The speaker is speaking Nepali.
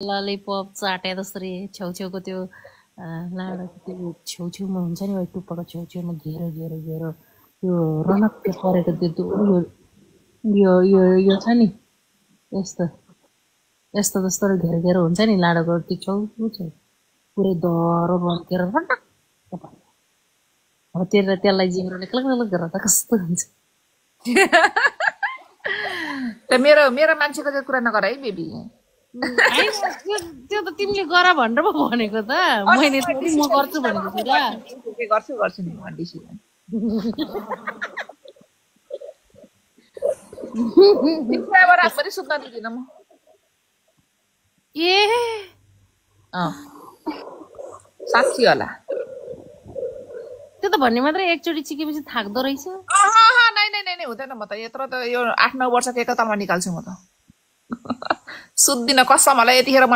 ललिपप चाटे जसरी छेउछेउको त्यो लाडाको त्यो छेउछेउमा हुन्छ नि टुप्पाको छेउछेउमा घेरो घेरो घेरो त्यो रनक्क परेको त्यो यो यो यो छ नि यस्तो यस्तो जस्तो घेरो घेरो हुन्छ नि लाडाको त्यो छेउ पुरै दह्रो बन्केर रनक्क पर्यो अब त्यसलाई जिब्रोले क्लक गरेर त कस्तो हुन्छ मेरो मेरो मान्छेको चाहिँ कुरा नगर है बेबी त्यो त तिमीले गर भनेर पो भनेको त मैले थोरै म गर्छु भनेको छु र गर्छु नि म डिसिजन रातभरि सुत्न दिदिनँ म ए साँच्ची होला त्यो त भन्ने मात्रै एकचोटि चिकेपछि थाक्दो रहेछ नै हुँदैन म त यत्रो त यो 8-9 वर्षको एकतालमा निकाल्छु म त सुत्दिनँ कसम होला यतिखेर